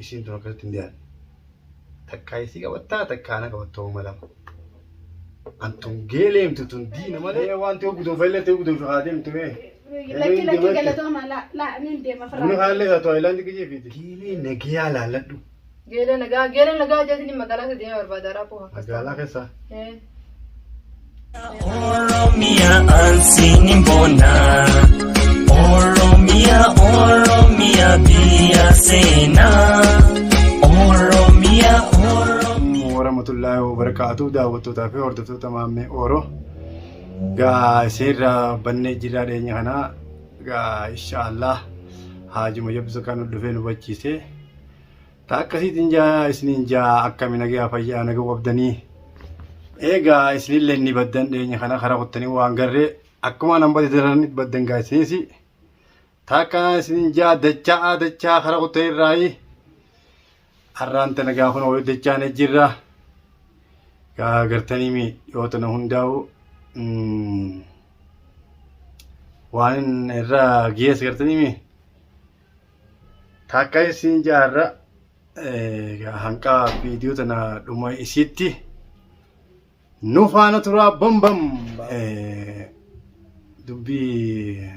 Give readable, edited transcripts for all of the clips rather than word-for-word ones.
Isiin tun akkasitti hin dhiyaanne. Takkaa isii qabattaa takkaa ana qabattaa uuma lama. Antun geeleemtu tun diina malee. Waan ta'u guduunfa illee ta'u guduunfa haa deemtu mee. Lakki lakki galatooma la la niin deema Buna firraa. kanallee taatu Ayilaandi kijeefiiti. Geelee nagayaa laalladhu. Geelee nagaa geelee nagaa jeetiin magaalaa keessa deemee barbaada raapuu akkas. Magaalaa keessaa. Eh. Oromia ansiin bona. Oromia, Oromia biyya seenaa. Oromia, Oromia. Warahmatullaahi wabarakaatu daawwattootaa fi hordoftoota maammee Ooroo. Gaa isinirraa bannee jirraa dhiyeenya kanaa gaa inshaallah haajuma jabbisu kan nu dhufee nu hubachiise. Ta akkasiitiin jaa isiniin jaa akkami nagaa fayyaa naga qabdanii. Eegaa isinillee ni baddan dhiyeenya kana karaa kuttanii waan garree akkuma nan bade daran baddan gaa isinis. Ta akkanaa isiniin jaa dachaa dachaa karaa kuttanii irraayi. Har'aan tana gaafa nu walitti dachaanee jirra. Gaa gartanii mi dhiyoo tana hundaa'u waan irra geesse gartanii mi takka isin jaarra hanqaa viidiyoo tana dhuma isiitti Nu faana turaa bam bam. Dubbii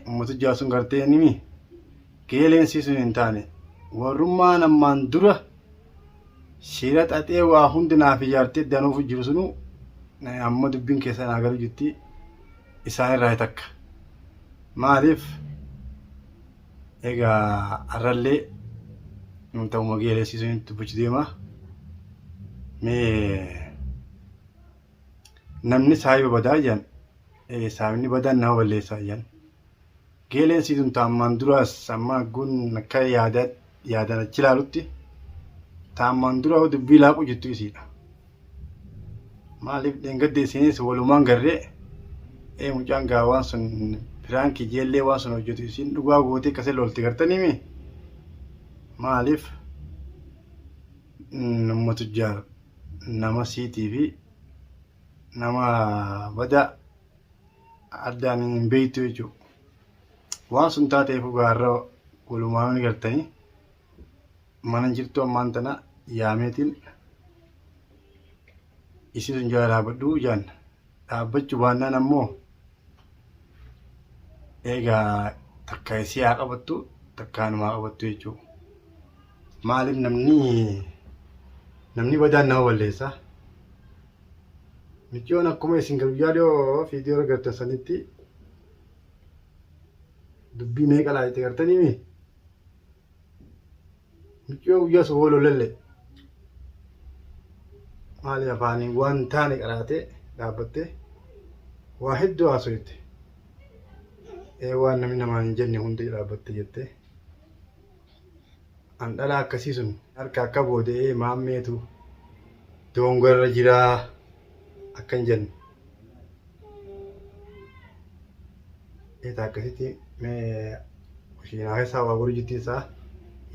uummata jaarsun gartee nimi geeleen sun hin taane warrummaan ammaan dura shira xaxee waa hundi naaf ijaartee danuuf jiru sunu amma dubbiin keessa naa galu jirti isaan irraa takka maaliif Egaa har'allee ta'uma geelessiisuun dubbachuu deema. Mee namni saahiba badaa jedhan saahibni badaan nama balleessaa jedhan. Geeleen siituun taammaan duraas amma gun akka yaada yaadan achi ilaalutti taammaan dura dubbii laaqu jirtu isiidha. Maaliif dheengadda isinis walumaan garree ee mucaan gaa waan sun piraankii jeellee waan sun hojjetu isin dhugaa gootee akkasii lolti gartaniimi maaliif nama tujjaar nama siitii fi nama badaa addaan hin beektu jechuudha. Waan sun taateef gaarra walumaan gartanii mana jirtu ammaan tana yaameetiin isii sun jala dhaabadhu jaan dhaabbachuu baannaan ammoo eegaa takka isii haa qabattu takka anumaa qabattu jechuudha. Maaliif namni namni badaan nama balleessa. Micciyoon akkuma isin guyyaa dhiyoo viidiyoo argattan sanitti dubbii meeqa laalte gartanii mii? Mucayyoo guyyaa sun wal lolalle. Maali afaaniin waan taane qaraatee dhaabbattee waa hedduu haasoyte. Ee waan namni namaan hin jenne hundi dhaabbatte jettee. An dhalaa akkasii sun harka akka booda'ee maammeetu doongorra jiraa akka hin jenne. Eeta akkasitti mee kushiinaa keessaa waa godhu jirti isaa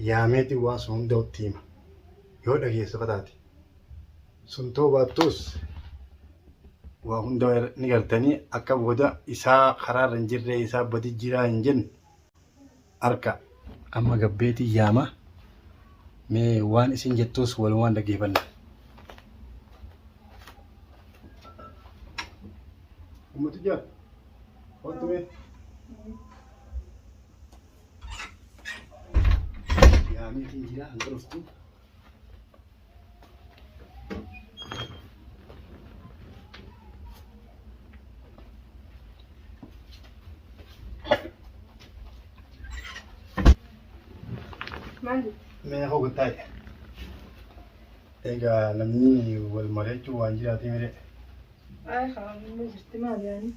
yaameeti waan sun hunda itti hima. Yoo dhageessu kataate. Sun ta'uu baattus waa hunda ni gartanii akka booda isaa karaarra hin jirre isaa badi jiraa hin jenne harka. Amma gabbeetii yaama mee waan isin jettus walumaan dhaggeeffanna. Ummatu jaa. Kottu mee. Yaameetiin jira hanga dhuftu. Maal jette? Mee hoo gattaa'e. Egaa namni wal mari'achuu waan jiraatee miree. Ay haa amma jirti maal yaani?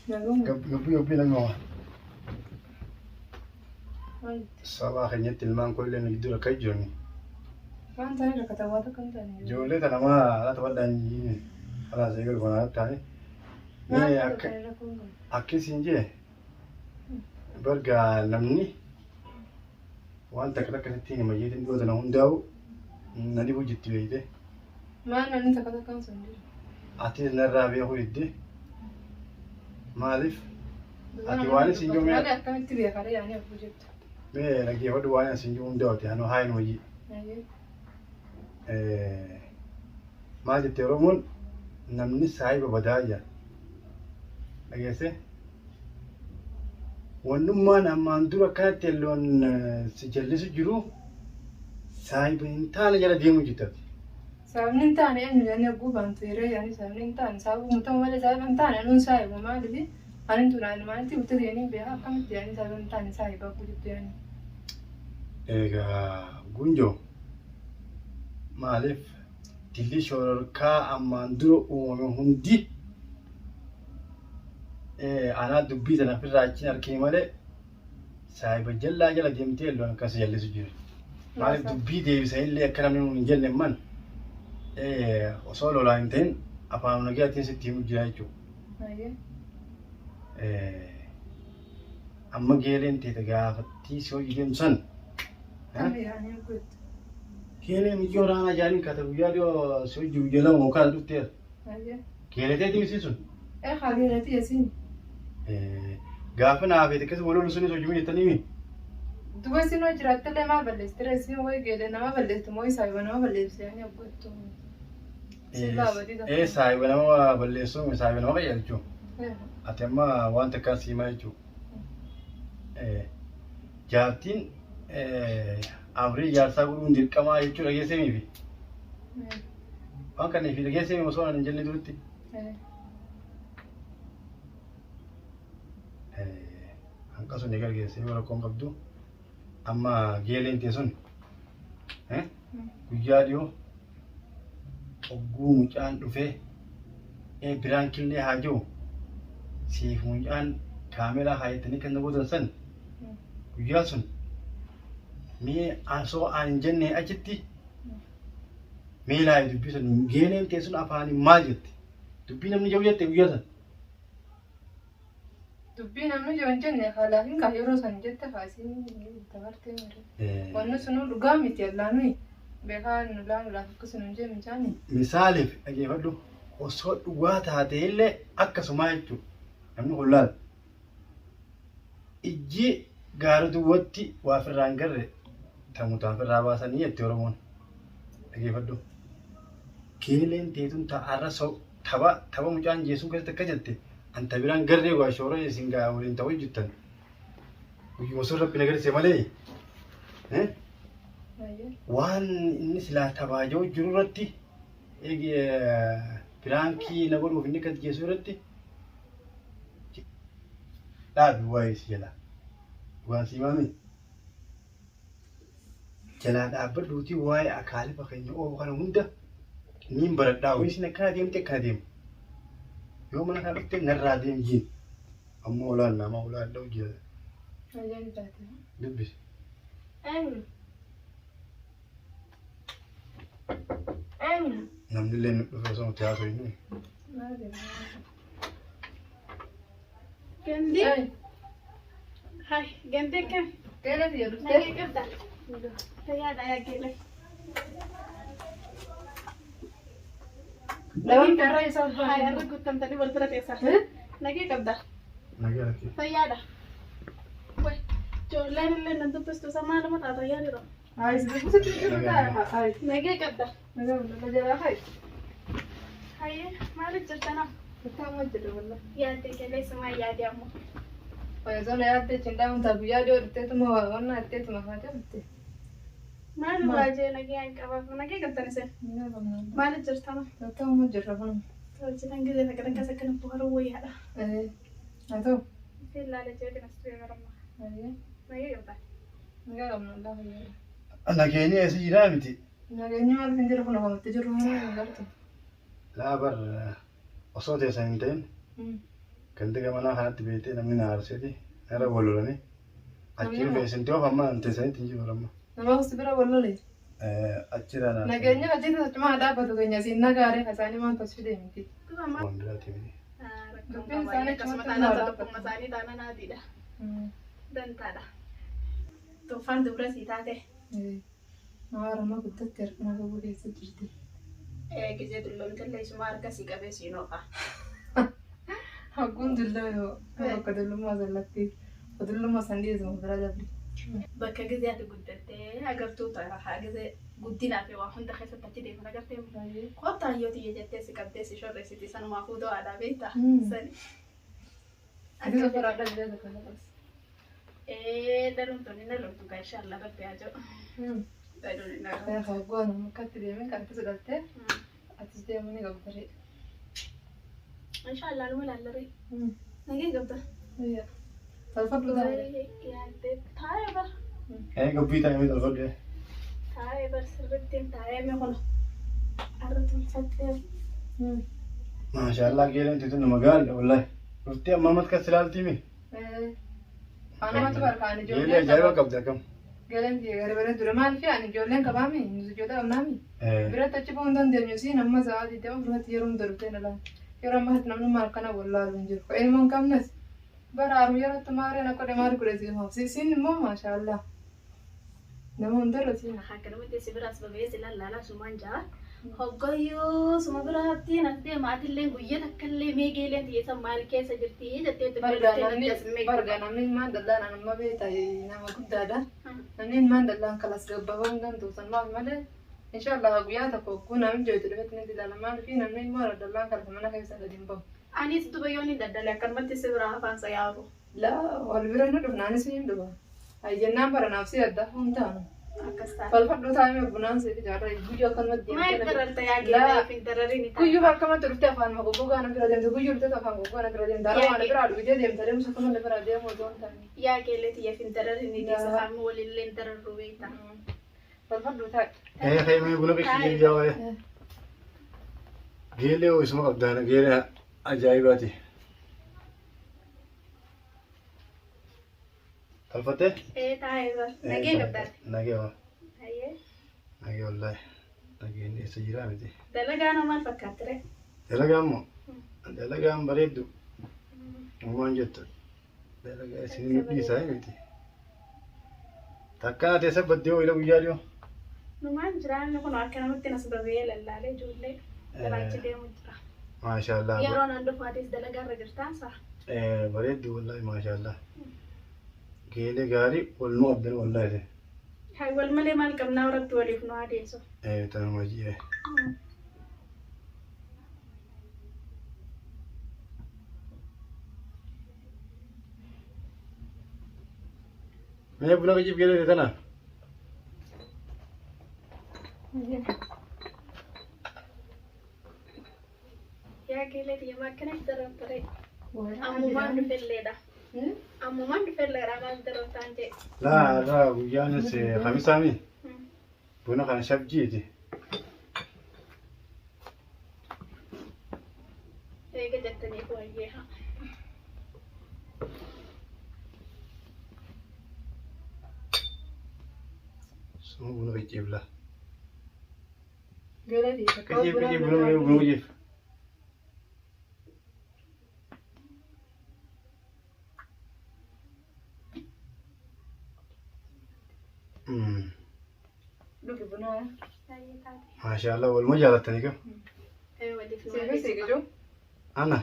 Naguma. Gabbii gabbii naguma. Maal jette? Sabaa keenyatti ilmaan koo illee nu gidduu rakkaa jirani. Waan taane rakkata waa takka hin taane. Ijoollee tana maa haala taphadhaan kalaas eegalu kanaa taane. Mee akka akkasiin jee bargaa namni waan takka takka sitti hima jeetiin dhiyoo tana hundaa'u na dhibu jirti beeyte. Maal namni takka takkaan sun jiru? Atis narraa beekuu didde. Maaliif? Ati waan isin jiru Malee akkamitti beekare yaani abbuu jettu. Mee dhaggeeffadhu waan isin jiru hunda hote anoo haa hin hojii. Maal jette Oromoon namni saahiba badaa jaa. Dhageesse? Wannummaan ammaan dura akkanatti elloon si jallisu jiru saahiba hin taane jala deemu jirtati. Sababni hin taane eenyu jedhanii hogguu baantu yeroo jedhanii sababni hin taane sababuma ta'u malee sababa hin taane anuun saahiba maaliif anin tun maalitti guddate jedhanii beekaa akkamitti jedhanii sababa hin taane saahiba hogguu jettu jedhanii. Egaa Gunjoo maaliif dilli shororkaa ammaan dura uumame hundi anaa dubbii tana ofirraa achiin harkee malee saahiba jallaa jala deemtee elloon akkas jallisu jiru. Maaliif dubbii deebisanillee akka namni nuun hin jenne man osoo lolaa hin ta'in afaan nagayaatiin sitti himu jira jechuudha. Amma geeleen teete gaafattii si hojii deemtu san. Geelee miccoo raanaa jaaniin kata guyyaa dhiyoo si hojii guyyaa lama yookaan dhufteera. Geelee teetii miti sun. Gaafa naa feete keessa wal lolu sunis hojii jettanii mi? Duba isin hoo jiraattellee maal balleessitire isin wayi geelee nama balleessitu moo saahiba nama balleessitu yaani abboottu. Ee saahiba nama balleessuu saahiba nama qajeelchu. Ati amma waan takkaan siimaa jechuudha. Jaartiin amrii jaarsaa godhuun dirqamaa jechuu dhageessee miifi. Waan kana fi dhageessee osoo hin jenne duratti. Hanqa sun egaa geessee yoo rakkoon qabdu amma geeleen tee sun guyyaa dhiyoo ogguu mucaan dhufee biraan killee haa jiru siif mucaan kaameraa kaayettanii kan gootan san guyyaa sun mee osoo aan hin jenne achitti mee laayee dubbii sun geeleen tee sun afaaniin maal jette dubbii namni jiru jette guyyaa san. Dubbii namni yoo hin jenne laakiin kaa yeroo san jette kaasiin dabartee mire. Wanni sunuu dhugaa miti allaanui beekaa nu laanu laaf akkasuma hin jenne jaani. Misaaliif dhageeffadhu osoo dhugaa taate illee akkasumaa jechuudha. Namni kun laal ijji gaara duwwatti waa ofirraa hin garre tamutaan ofirraa baasanii jetti Oromoon. Dhageeffadhu. Geeleen teetun ta'arra tapha tapha mucaan jeesuun keessatti akka jette anta biraan garree waa shoora isin gaa waliin ta'uu jirtan. Guyyuma sun rabbi na garsiise malee. Waan inni silaa tabaajoo jiru irratti biraankii na godhuuf inni akkas geessu irratti dhaabi waa'ee si jalaa. Dhugaan si himaami. Jalaa dhaabbadhuutii waa'ee akaalifa keenya oofu kana hunda niin baradhaa. Isin akkana deemte akkana deemu. Yoo mana kana dhufte narraa deemi jiin. Amma olaan nama olaan dha'u jira. Dubbisi. Eenyu? Eenyu? Namni illee nu dhufe osoo nuti haasofnu. Gandii? Hai, gandii akkam? Geelee jedhu. Nagee qabda? Fayyaadha yaa geelee. Lawan karra isaa Hai, har'a guutamtanii wal bira teessan. Nagee qabda? Nagaa rakkee. Fayyaadha. Wai, ijoolleen illee nan dubbistu isa maaluma taata yaadudha. Hayi si dubbisitti jiru ta'a. Hayi. Nagee qabda? Nagaa wallaa jalaa hayi. Hayyee, maaliif jirtana? Tattaama jedhu wallaa. Yaadde qilleensuma yaade ammoo. Osoo na yaadde cindaamu ta'a guyyaa dhiyoo dhufteetuma wanna dhufteetuma kaatee dhufte. Maal baajee nagee hin qabaaf nagee qabdan isin? Maaliif jirtana? Tattaama jirra kun. Hojjetan gisee takka takkas akkana buharuu wayyaadha. Haa ta'u. Ilaala jeetiin as ture garamma. Nagee qabda? Nagaa qabna wallaa fayyaadha. Nageenyi eessa jiraa miti. Nageenyi maal hin jiru kun afamatti jiru hin gartu. Laa bar osoo teessan hin ta'in ganda gamanaa kanatti beektee namni na aarseeti narra wal lolanii achi dhufe isin ta'uuf amma teessanitti hin jiru amma. Nama si bira wal lole. Achirraa na Nageenya hojii sochumaa dhaabbatu keenya siin nagaaree isaanii waan tos fide miti. Waan biraati miti. Dubbiin isaanii Akkasuma achumatti taanaa nu tokkummaa isaanii taanaa naatiidha. Dantaadha. Tuffaan dubra sii taate. Nama guddatti harkana qabu keessa jirti. Gisee dulloomtellee isuma harka sii qabee siin oofa. Hagguun dulloo yoo akka dullummaa sallatti dullummaa san dhiyeessuma bira dabri. Bakka gizee ati guddattee agartuu ta'a haa gizee guddinaa fi waa hunda keessatti achi deeman agartee kottaa yoo tiyya jettee si qabdee si shorreessiti sanumaafuu do'aadhaa beektaa sani. Atis ofirraa dhaltee tokko tokkos. Ee dhaluun tun hin dhalootu gaa inshaallah rabbi haa jedhu. Dhaluun hin dhalootu. Hoggoon akkatti deemee kan atis dhaltee atis deemuu ni qabda ree. Inshaallah numa ilaallaree. Nagee qabda. Tolfadhu taa'e. Yaaddee taa'ee bar. Ee gabbii taa'ee tolfadhu. Taa'ee bar sirriitti taa'ee mee kun arra tolfattee. Maashaallah geeleen tutu nama gaariidha wallahi. Dhuftee amma ammas kan silaaltii mi? Anumatu barkaan Geelee ijoolleen ajaa'iba qabdi akkam. Galeen gara bareedu maal fi ani ijoolleen qabaami nuti ijoollee qabnaami. Biratti achi bahuu hin dandeenyu siin amma sa'a 20 biratti yeroo hunda dhuftee na laala. Yeroo ammaatti namni maal kana wallaalu hin jiru. Ilmoo hin qabnes bara haru yerootti maareen akka godhe maal godhe siin hoofsi. Siin immoo maashaallah. Nama hundarra siin. Akkanumatti si biraas baba'ee si lallaalaa sumaan jaa. Hoggayyuu suma biraatti nas deema atillee guyyaa takkallee mee geeleen tiyyeessan maal keessa jirti jettee itti Barga namni barga namni ilmaan dallaan anuma beekta nama guddaadha. Namni ilmaan dallaan kalas gabbabaan gantu san maaf malee inshallah guyyaa tokko hogguu namni jooytu dhufetti ni ilaala maal fi namni immoo dallaan kalas mana keessa gadi hin bahu. Anis duba yoon hin daddale akkanumatti si biraa afaansa yaabu. Laa wal bira nu dhufna anis ni dhufa. Ayyannaan bara naaf si adda hin taanu. Akkas taate. Falfadhu taa'ee bunaan si ijaarra guyyuu akkanumatti Maal deemtee. dararta yaa geelee hin dararin Guyyuu akkamatti dhuftee afaan gogaa na bira deemte guyyuu dhuftee afaan gogaa na bira deemte har'a waan biraa dhugdee deemte deemsa akkuma na bira deemu osoo hin taane. Yaa geelee tiyyaaf hin dararin ni deessa faama walillee hin dararru beekta. Falfadhu taa'e. Ee kaymee buna qiqqii jaawee. Geelee hoo isuma qabdaana geelee ajaa'ibaati. Tolfattee? Ee taa'ee bar. Nagee qabdaati. Nagee waa. Hayyee. Nagee wallaahi. Nageen eessa jiraa miti. Dalagaan maal fakkaatti ree? Dalagaan moo? Dalagaan bareeddu. Uumaan jettu. Dalagaa isin nu dhiisaa miti. Takka ati eessa baddee ooyila guyyaa dhiyoo? Numaan jiraanni kun akka namatti nas baba'ee lallaalee ijoollee garaachi deemu jira. Maashaallah. Yeroo naan dhufu atis dalagaarra jirtaan saa. Bareeddu wallaahi maashaallah. Geelee gaarii wal nu abdan wallaahi. Hai wal malee maal qabnaa rabbi waliif nu adeemsu. Tanuma ji'e. Mee buna qaciif geelee tana? Yaa geelee tiyya maal darartaree? Ammumaan dhufelleedha. Ammumaan dhufelleedha maal darartaan jee. Laa laa guyyaanis kamisaami buna kana shabjiiti. Eega jettaniif wayyee haa. Suma buna qaciif laa. Galee Qaciif qaciif buna buna qaciif. Dhugi bunaa. Baay'ee taate. Maashaallah waluma jaalattanii kam? Ee waliif nu Siifis adeemsu. eegajuu. Ana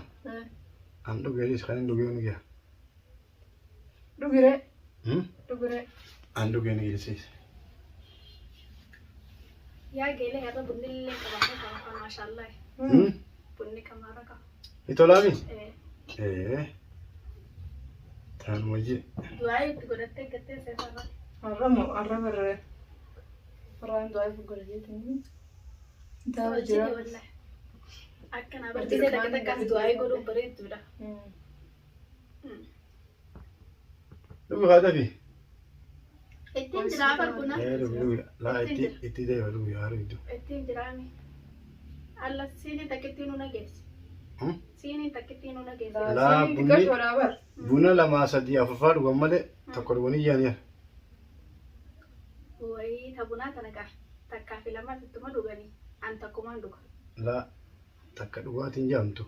an dhugeelis kan hin dhugee ni gaa. Dhugiree. Dhugiree. An dhugee ni geessiis. Yaa geelee har'a bunni illee qabaatee qaba maashaallah. Bunni kamaara qaba. Ni tolaami? Ee Ee. Taanuma jee. du'aa itti godhattee gattee seefarra. Har'a moo har'a barree. Har'aan du'aa ifu godhateetiin. Daawwa jira. Akkana barsiisee takka takkaas du'aa godhuun bareedduudha. Dhugi haa tafi. Ittiin jiraa barbuna. Ee dhugi dhugi. Laa itti itti deema dhugi haa dhugdu. Ittiin jiraami. Alla siinii takkittiin nu nageessi. Siinii takkittiin nu nageessi. Laa Siin bunni xiqqaa bar. buna lamaa sadii afurfaa dhugan malee tokko dhuganii jaaniya. Wayii tabunaa tana gaa takkaa fi lamaa ittuma dhuganii an takkumaan dhuga. Laa takka dhugaatiin jaamtu.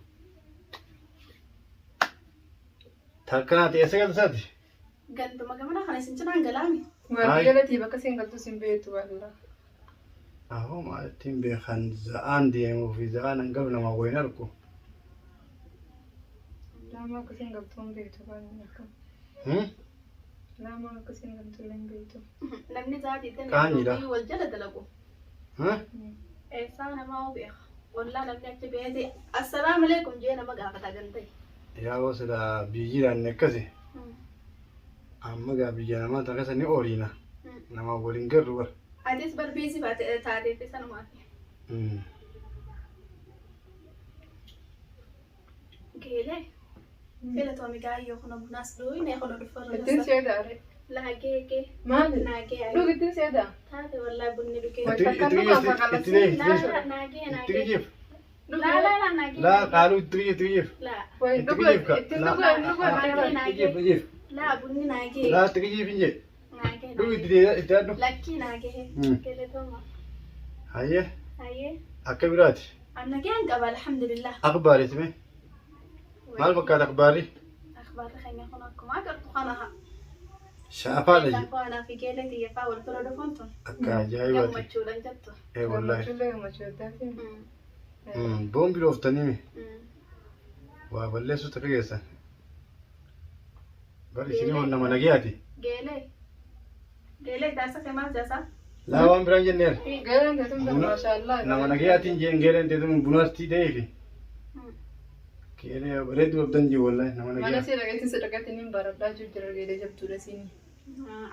Takka naati eessa galtaati? Ganduma gamana kana isin cinaan galaami. Waan galatii bakka siin galtu siin beektu baalla. Ahoo maalittiin beekan za'aan deemuu fi za'aan hangalu nama wayin argu. Nama akka siin galtu hin beektu baalla. Nama akkasiin kan turre hin beektu. Namni sa'a digdamii Qaanyiidha. afurii wal jala dalagu. Huh? Eessaa namaa hoo beeka. Ollaa namni achi beete assalaamu alaikum jee nama gaafata gantee. Yaa silaa biyyi jiraanne akkasi. Amma gaa biyya namaa takka sani ooliina. Nama waliin garru bara. Atis bar biizii taateef sanumaaf. Geelee. Filatoomi gaayyoo kuna bunaas dhuyne kuna dhufarra. Ittiin seedaa re. Laa gee gee. Maali? Naa gee. Dhug ittiin seedaa. Taate wallahi bunni dhugee. Wai Itti takka itti dhugaa itti fakkaata. itti Laa itti laa naa gee naa itti gee. kijiif. Laa laa laa naa gee. Laa qaaluu itti kijiif itti kijiif. Laa Wai Itti dhugu kijiif ka. ittiin Laa dhugu dhugu Laa. maali? itti kijiif kijiif. Laa bunni naa gee. Laa itti kijiif hin jee. Naa gee. Dhug itti itti addu. Lakkii naa gee. Galatooma. Hayyee Hayyee. akka biraati. Anna gee qaba alhamdulillah. Akhbaariiti mee? Maal fakkaata akhbaarri? Akhbaarri keenya kun akkuma agartu kana haa. Shaafaadha jee. Lafa fi geelee xiyyeeffaa wal bira dhufuun tun Akka ajaa'ibaati. gammachuudhaan jettu. Ee wallaahi. Gammachuullee gammachuu addaati. Boombi dhooftanii mi? Waa balleessuu takka geessan. Bari isinii hon nama nagayaati. Geelee. Geelee jaarsa kee maal jaarsa? Laa waan biraan jenneera. Geeleen teetum tan Buna- maashaallah. Nama nagayaatiin jeen geeleen teetuun bunaasti ta'eefi. Geelee bareedduu qabdan jee wallaahi nama Mana nagayaa. si dhagaatti si dhagaatti niin baradhaa jiru jira geelee jabduudha siin.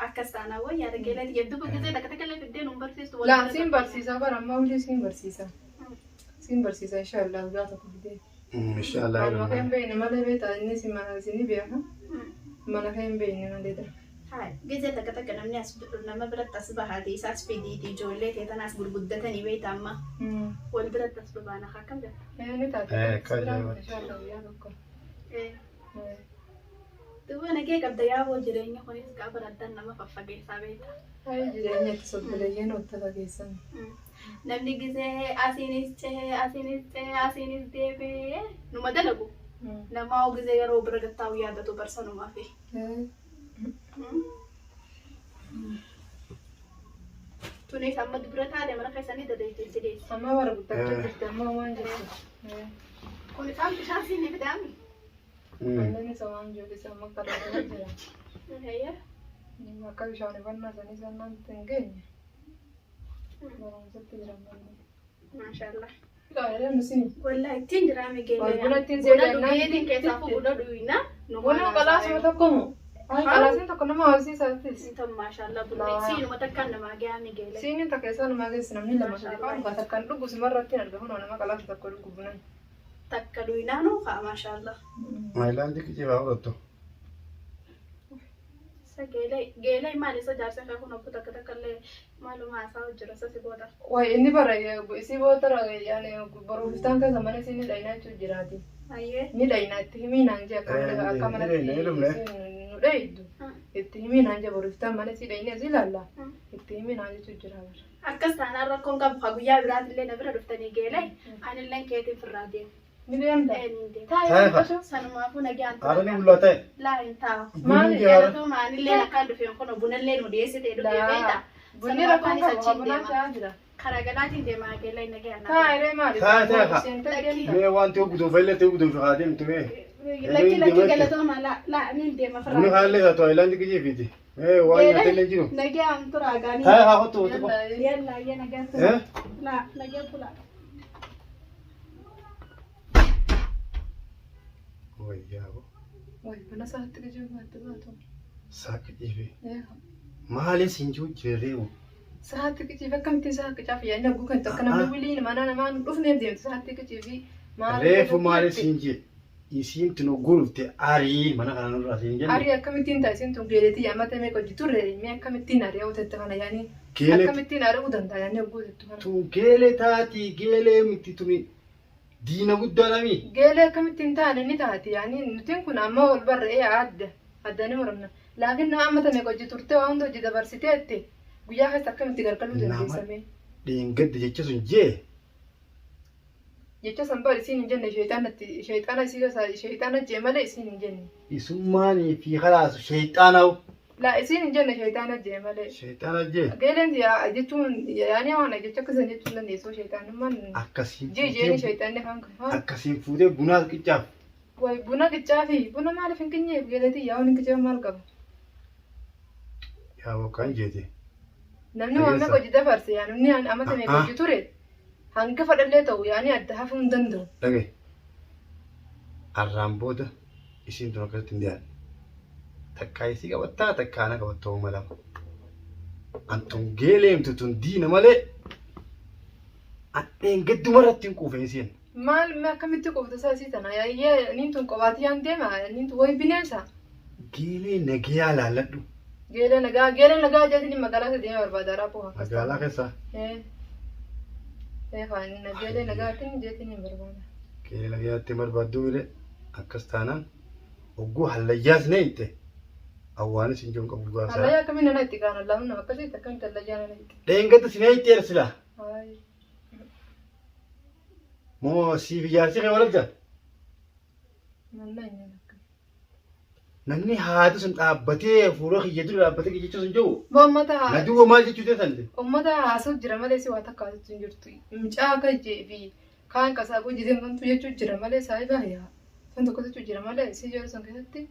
Akkas taanaa wayyaadha geelee xiyyeefftuu guddisee takka takka illee fiddee nuun barsiistu. Laa siin barsiisa bara ammaa hundi siin barsiisa. Siin barsiisa inshaallah guyyaa tokko fidee. Inshaallah. Mana kee hin beekne malee beektaa inni si mana si ni beeka. Mana kee hin beekne malee dha. Gizee takka takka namni as nama biratti as bahaate isaas fidiiti ijoollee tee tanaas gurguddatanii beekta amma wal biratti as babaana akkam jetta. Ni taate. Eh, akka ajaa'ibaatti. Inshaallah guyyaa tokko. Duuba nagee qabda yaaboo jireenya kunis gaafa raddaan nama faffageessaa beekta. Ay jireenya itti sobboleeyyan wanta fageessan. Namni gizee asiinis cehee asiinis cehee asiinis deebi'ee numa dalagu. Nama hoo gizee yeroo bira gattaa'u yaadatu barsanumaa fi. Tunis amma dubra taate mana keessanii dadeetti deessi. Amma bara guddachaa jirti amma waan jirtu. Kun isaan bishaan siin ni fidaami. Malleen isa waan jiru isa amma qal'aa jira. Hayya. Akka bishaan ifannaa sanii sannaan hin geenye. Barumsatti jira mallee. Maashaallah. Qaalee nusin. Wallahi ittiin jiraame geellee. Buna ittiin Buna seeqannaa. dhugeetiin keessaa buna dhuyina. Buna qalaasuma tokko moo? Ay qalaasiin tokko nama hawwisiisaatis. Intan maashaallah bunni siinuma takkaan namaa gahaa geellee. Siiniin takka isaa namaa geessi namni lama sadii qabu dhugaa takkaan dhugu simarratti hin argamu kunoo nama qalaasa tokko dhugu bunan. Takka dhuyinaa nuu kaa maashaallah. Maayilaandii kijiifaa fudhattu. Isa geelee geelee maal isa jaarsa kee kun obbo takka takka illee maaluma haasaa jira isa si booda. Way inni bara isii booda yaani boruufistaan keessa mana isii ni dhayinaa jechuun jiraati. Hayyee. Ni dhayinaa itti himii naan jee akka Eh, akka ni manatti dhayina, ni dhumne. isiin nu dhayiddu. Itti himii naan jee boruufistaan mana isii dhayinee asii ilaalla. Itti himii naan jechuun jira bara. Akkas taanaan rakkoon qabu haa guyyaa biraatillee na bira dhuftanii geelee anillee keetiin firraa deema. Ni deemta. Een hin deema. Taa'ee Taa'ee qotu. Sanumaafuu nagaan Haala ni bullaa ta'e. Laa hin taa'u. Bunni jira. Galatoomaa anillee akkaan dhufeen kun bunallee nu dhiyeessite dhufee beekta. Bunni rakkoon qabu haa bunaan taa'aa jira. Karaa galaatiin deemaa geelee nagaan. Taa'ee ree maali? Taa'ee taa'ee haa. Seentee deemta. Mee waan ta'e guutuuf illee ta'e guutuuf haa deemtu mee. Lakki lakki galatoomaa laa laa niin deema Bunni firraa. haalli isaa Taayilaandii kijiifiiti. Mee waan nyaata illee jiru. Nagaan turaa gaanii. Taa'ee haa kottu kottu. Yalla yalla nagaan tura. Eh? Laa nagaan tura. Wayyaabo. Way buna isaatti kijiif baatti baatu. Saakka jiife. Maali siin jiru jirreewu. Sa'aatti qiciif akkamittiin sa'a qicaaf yaadni hagguu kan tokko namni wiliin mana namaan dhufneef deemtu sa'aatti qiciifi Reefu maali siin jee. Isiin tun gurufte arii mana kana nurraa siin jenne. Arii akkamittiin ta'a isiin tun geeletii yaamate meeqa hojii turre mee akkamittiin ari'uu tette kana yaani Geelee akkamittiin ari'uu danda'a yaani hagguu tettu kana. tun geelee taati geelee miti tuni diina guddaa nami. Geelee akkamittiin ta'an inni taati yaani nutiin kun amma wal barre'ee adda addanii muramna laakiin nama amma meeqa hojii turte waan hunda hojii dabarsiteetti guyyaa keessa akkamitti gargaluu Nama- dandeessame. Dheengadde jecha sun jee. Jecha san bari isiin hin jenne sheexaanatti sheexaana isii keessa sheexaana jee malee isiin hin jenne. Isummaanii fi kalaas sheexaanawu. Laa isiin hin jenne sheexaana jee malee. Sheexaana jee. Geeleen jechuun yaani waan jecha akkasan jechuun dandeessuu sheexaanummaan Akkasiin jee jeeni sheexaanni afaan kan. Akkasiin fuutee bunaas qiccaaf. Way buna qicaa fi buna maaliif hin qinyeef geeletii yaa hin qicaa maal qaba? Yaa bokkaan jeete. Namni waan meeqa hojii dabarse yaa namni an amata meeqa hojii ture hanga fadhallee ta'u yaani adda hafuu hin danda'u. Dhagaye. Arraan booda isiin tun akkasitti hin dhiyaanne. Takkaa isii qabattaa takkaa ana qabattaa uuma lama. Antun geeleemtu tun diina malee an gadduma irratti hin quufe isiin. Maal mee akkamitti quufta isaa isii tana yaayyee niin tun qobaatii yaan deema niin tun wayi bineensa. Geelee nagayaa laalladhu. Geelee nagaa geelee nagaa jeetiin magaalaa keessa deemee barbaada raapuu akkas. Magaalaa keessa Ee. Ee kaan geelee nagaatiin jeetiin hin barbaada. Geelee nagayaatti hin barbaadduu mire akkas taanaan hogguu hallayyaas ne hitte awwaanis hin jiru qabu gaasaa. Hallayyaa akkamiin nana itti kaan allahumma nama akkasitti akkamitti hallayyaa nana itti. Dheengadda si ne hitte silaa. Hayi. Moo siif ijaarsi kee waladda? Nannaa hin nyaata. Namni haati sun dhaabbatee fuula kiyya dura dhaabbatee jechuu sun jiru. Boo ummata Na duuba maal jechuu teessan? Ummata haasa'u jira malee si waa takka haasa'u hin jirtu. Mucaa akka jee fi kaan qasaa hojii deemtu jechuu jira malee saayiba yaa. San tokko jechuu jira malee si yeroo san keessatti.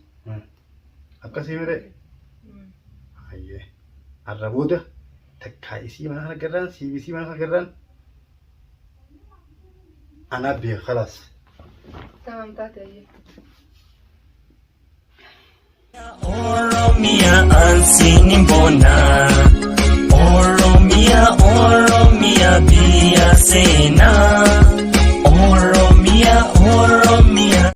Akkasii mire. Hayyee. Har'a booda takkaa isii mana kana garraan siif isii mana kana garraan anaa beeka khalaas. Tamam taate hayyee. Oromia ansiin boona.